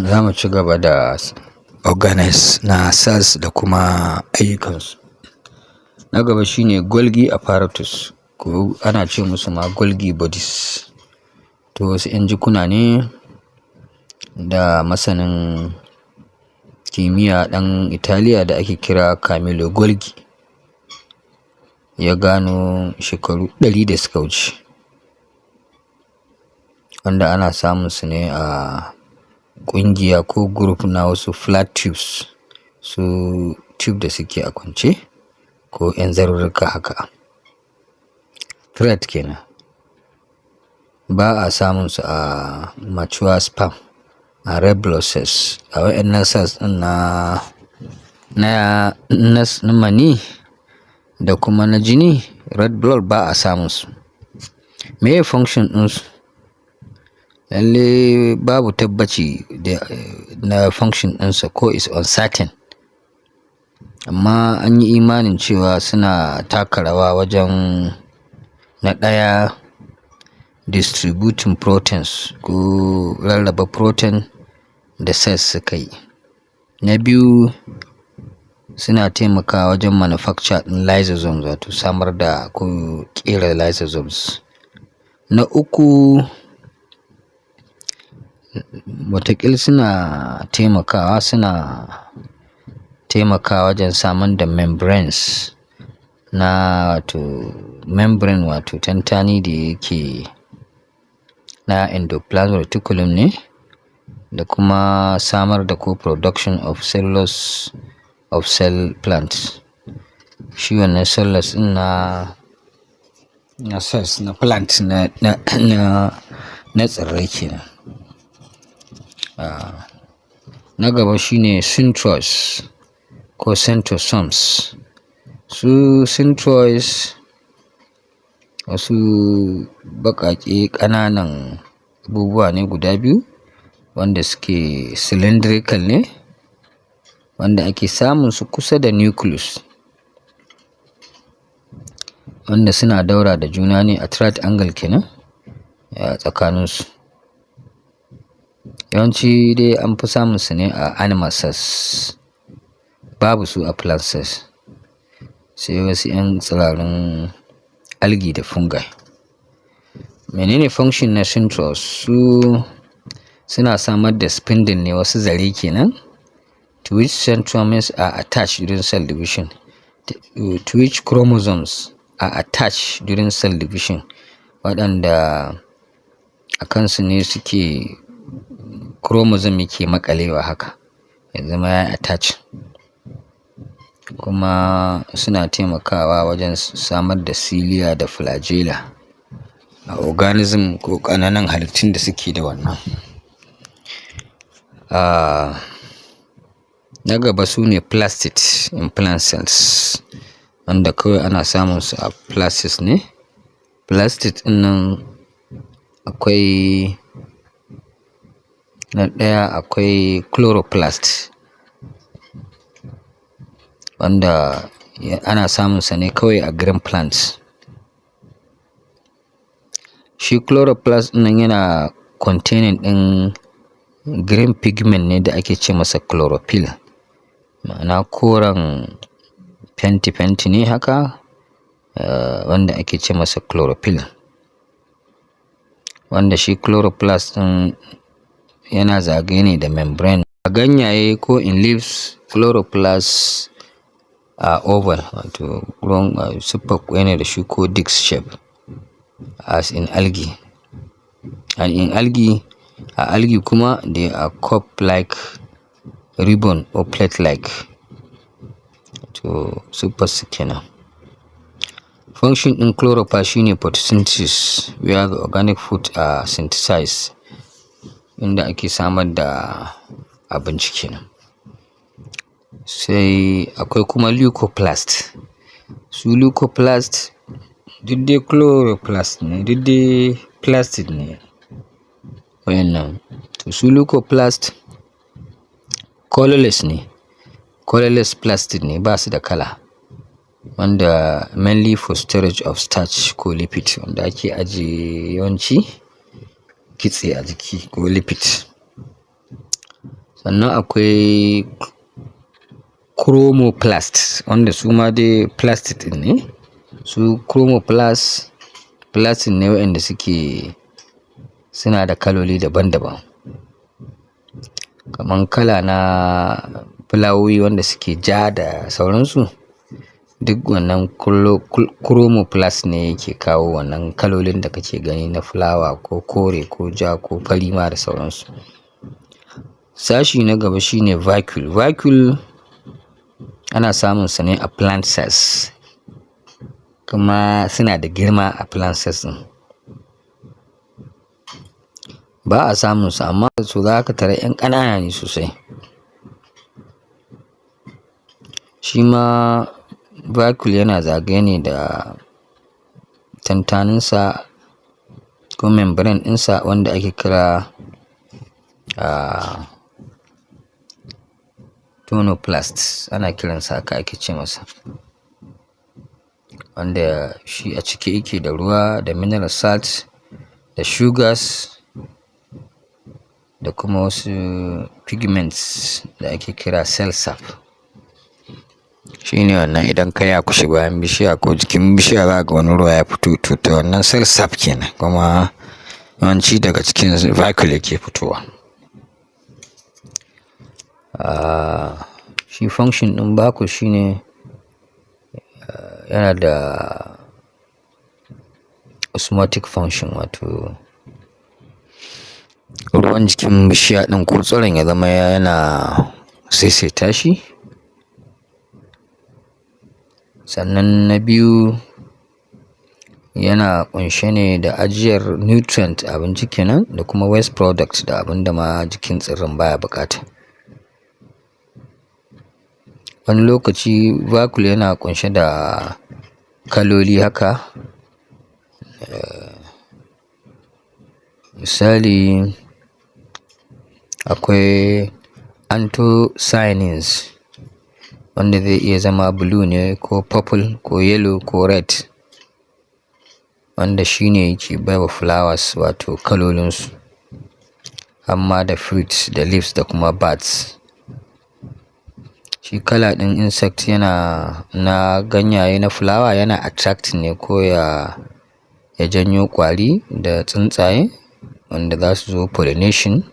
Za mu ci gaba da organelles na cells da kuma ayyukansu. Na gaba shine Golgi apparatus, ko ana ce musu ma Golgi bodies. To, wasu 'yan jikuna ne da masanin kimiyya ɗan Italiya da ake kira Camillo Golgi ya gano shekaru 100 da suka wuce. Wanda ana samun su ne a ƙungiya ko group na wasu flat tubes, su tube da suke a kwance ko 'yan zarurruka haka. Thread kenan. Ba a samun su a mature sperm, a red blood cells. A waƴannan cells ɗin na maniyyi da kuma na jini, red blood, ba a samun su. Meye function ɗinsu? Lalle babu tabbaci da na function ɗinsa, ko is uncertain. Amma an yi imanin cewa suna taka rawa wajen, na ɗaya, distributing proteins ko rarraba protein da cells suka yi. Na biyu, suna taimakawa wajen manufacture ɗin lysosomes, wato samar da ko ƙera lysosomes. Na uku, wataƙil suna taimakawa wajen samar da membranes na, wato membrane, wato tantani da yake na endoplasmic reticulum ne, da kuma samar da ko production of cellulose of cell plants. Shi wannan cellulose ɗin na cells na plant, na tsirrai kenan. Na gaba shine centrioles ko centrosomes. Su centrioles wasu baƙaƙe ƙananan abubuwa ne guda biyu wanda suke cylindrical ne, wanda ake samun su kusa da nucleus. Wanda suna daura da juna ne at right angle kenan a tsakaninsu. Yawanci dai an fi samun su ne a animal cells, babu su a plant cells. Sai wasu 'yan tsirarun algae da fungi. Menene function na centrioles? Su suna samar da spindle ne, wasu zare kenan, to which centromeres are attached during cell division, to which chromosomes are attached during cell division. Waɗanda a kansu ne suke chromosome yake maƙalewa haka, ya zama ya attach. Kuma suna taimakawa wajen samar da cilia da flagella a organism ko ƙananan halittun da suke da wannan. Na gaba su ne plastids in plant cells, wanda kawai ana samun su a plastids ne. Plastid ɗinnan akwai, na ɗaya, akwai chloroplast, wanda ana samun sa ne kawai a green plants. Shi chloroplast ɗinnan yana containing ɗin green pigment ne da ake ce masa chlorophyll. Ma'ana koren fenti fenti ne haka, wanda ake ce masa chlorophyll. Wanda shi chloroplast ɗin yana zagaye ne da membrane. A ganyaye ko in leaves, chloroplast are oval, wato ruwan siffar ƙwai ne da shi ko disc shape as in algae. And in algae, a algae kuma they are cup like, ribbon or plate like. To, siffar su kenan. Function ɗin chloroplast shine photosynthesis, where the organic food are synthesized, inda ake samar da abinci kenan. Sai akwai kuma leucoplast. Su leucoplast duk dai chloroplast ne, duk dai plastid ne waƴannan. To, su leucoplast colorless ne, colorless plastid ne, ba su da kala. Wanda mainly for storage of starch ko lipid, wanda ake ajiye yawanci kitse a jiki ko lipid. Sannan akwai chromoplast, wanda su ma dai plastid ɗin ne. Su chromoplast plastid ne waɗanda suke suna da kaloli daban-daban. Kaman kala na fulawowi wanda suke ja da sauransu. Duk wannan chromoplast ne yake kawo wannan kalolin da kake gani na fulawa, ko kore, ko ja, ko fari ma da sauransu. Sashi na gaba shine vacuole. Vacuole ana samun sa ne a plant cells, kuma suna da girma a plant cells ɗin. Ba a samun su, amma su za ka tarar 'yan ƙanana ne sosai. Shi ma vacuole yana zagaye ne da tantaninsa ko membrane ɗinsa wanda ake kira tonoplast, ana kiransa haka ake ce masa. Wanda shi a cike yake da ruwa da mineral salt da sugars da kuma wasu pigments da ake kira cell sap. Shi ne wannan idan ka yakushi bayan bishiya ko jikin bishiya, za ka ga wani ruwa ya fito, to ta wannan cell sap kenan, kuma yawanci daga cikin vacuole yake fitowa. Shi function ɗin vacuole shine yana da osmotic function, wato ruwan jikin bishiya ɗin ko tsiron ya zama yana saisaita shi. Sannan na biyu, yana ƙunshe ne da ajiyar nutrient, abinci kenan, da kuma waste product, da abun da ma jikin tsirran baya buƙata. Wani lokaci vacuole yana ƙunshe da kaloli haka. Misali, akwai anthocyanins wanda zai iya zama blue ne ko purple ko yellow ko red, wanda shi ne yake baiwa flowers wato kalolinsu, amma da fruits da leaves da kuma buds. Shi kala ɗin insect yana na ganyaye na fulawa yana attracting ne ko ya janyo ƙwari da tsuntsaye wanda za su zo pollination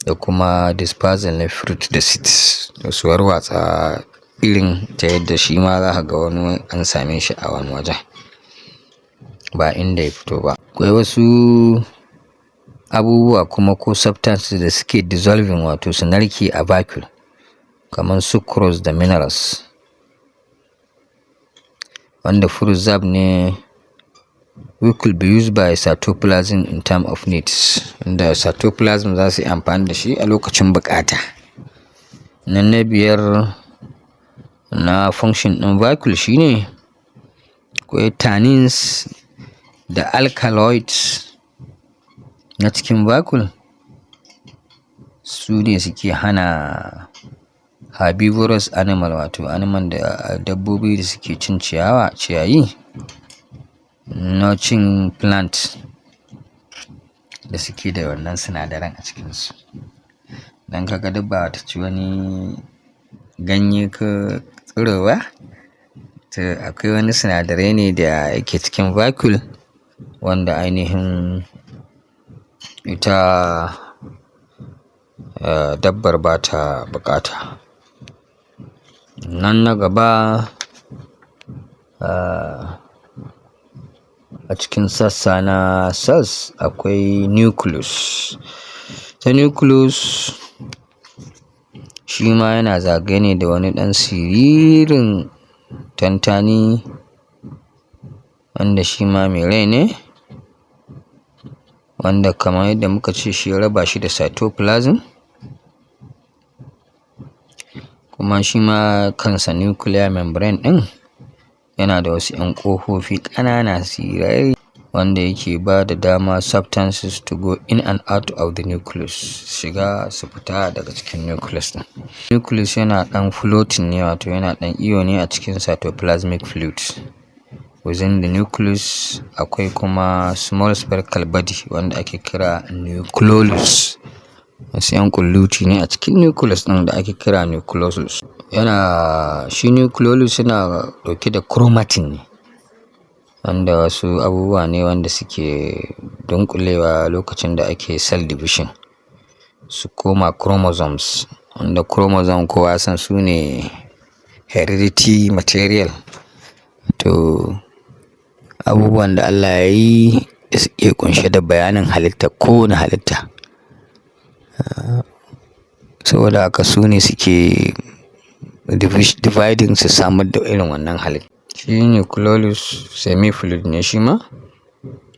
da kuma dispersal na fruit da seeds, da su warwatsa irin ta yadda shi ma za ka ga wani an same shi a wani wajen ba inda ya fito ba. Akwai wasu abubuwa kuma ko substances da suke dissolving, wato su narke a vacuole, kamar sucrose da minerals, wanda fruit sap ne which could be used by cytoplasm in time of needs, wanda cytoplasm za su yi amfani da shi a lokacin buƙata. Nan na biyar na function ɗin vacuole shine akwai tannins da alkaloids na cikin vacuole, su ne suke hana herbivorous animal, wato animal da dabbobi da suke cin ciyawa, ciyayi, na cin plant da suke da wannan sinadaran a cikinsu. Dan kaga dabba ta ci wani ganye ko tsiro ba, to akwai wani sinadarai ne da yake cikin vacuole wanda ainihin ita dabbar ba ta buƙata. Nan na gaba, a cikin sassa na cells akwai nucleus. Ta nucleus shi ma yana zagaye ne da wani ɗan siririn tantani wanda shi ma mai rai ne, wanda kamar yadda muka ce shi ya raba shi da cytoplasm. Kuma shi ma kansa nuclear membrane ɗin yana da wasu ƴan ƙofofi ƙanana sirirai wanda yake ba da dama substances to go in and out of the nucleus, shiga su fita daga cikin nucleus ɗin. Nucleus yana ɗan floating ne, wato yana ɗan iyo ne a cikin cytoplasmic fluid. Within the nucleus akwai kuma small spherical body wanda ake kira nucleolus. Wasu 'yan ƙulluti ne a cikin nucleus ɗin da ake kira nucleolus. Yana shi nucleolus yana ɗauke da chromatin ne, wanda wasu abubuwa ne wanda suke dunƙulewa lokacin da ake cell division su koma chromosomes, wanda chromosome kowa ya san su ne heredity material. To, abubuwan da Allah ya yi suke ƙunshe da bayanin halitta, kowane halitta. Saboda haka su ne suke dividing su samar da irin wannan halitta. Shi nucleolus semi fluid ne shi ma,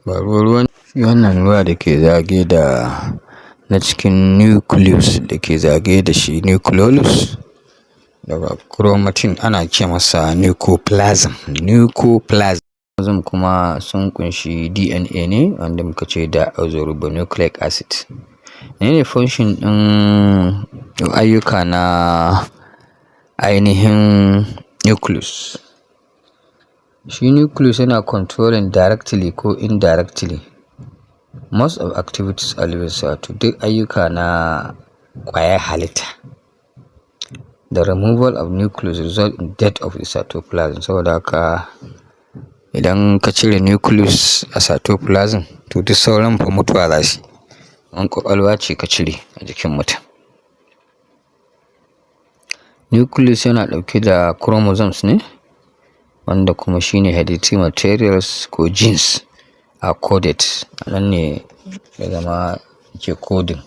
ba ruwa ruwa. Shi wannan ruwa da ke zagaye da na cikin nucleus da ke zagaye da shi nucleolus daga chromatin ana ce masa nucleoplasm. Nucleoplasm kuma sun ƙunshi DNA ne wanda muka ce deoxyribonucleic acid. Menene function ɗin ayyuka na ainihin nucleus? Shi nucleus yana controlling directly ko indirectly most of activities of living cell, wato duk ayyuka na ƙwayar halitta. The removal of nucleus result in death of the cytoplasm. Saboda haka idan ka cire nucleus a cytoplasm, to duk sauran fa mutuwa za su yi. Kaman ƙwaƙwalwa ce ka cire a jikin mutum. Nucleus yana ɗauke da chromosomes ne, wanda kuma shine hereditary materials ko genes are coded. A nan ne ya zama yake coding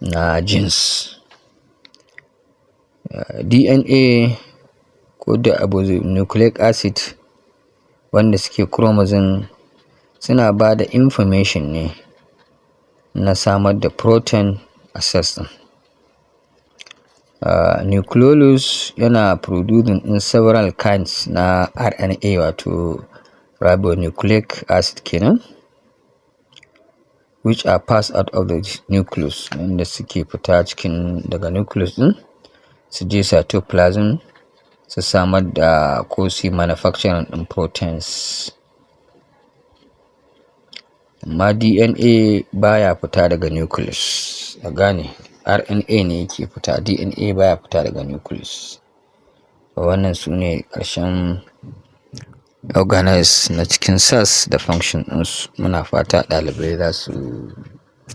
na genes. DNA ko da nucleic acid wanda suke chromosome suna ba da information ne na samar da protein a cells ɗin. Nucleolus yana producing in several kinds na RNA, wato ribonucleic acid kenan, which are passed out of the nucleus, wanda suke fita cikin daga nucleus ɗin su je cytoplasm su samar da ko su yi manufacturing ɗin proteins. Amma DNA baya fita daga nucleus. A gane, RNA ne yake fita, DNA baya fita daga nucleus. Wannan su ne ƙarshen organelles na cikin cells da function ɗinsu. Muna fata ɗalibai za su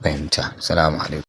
fahimta. Salamu alaikum.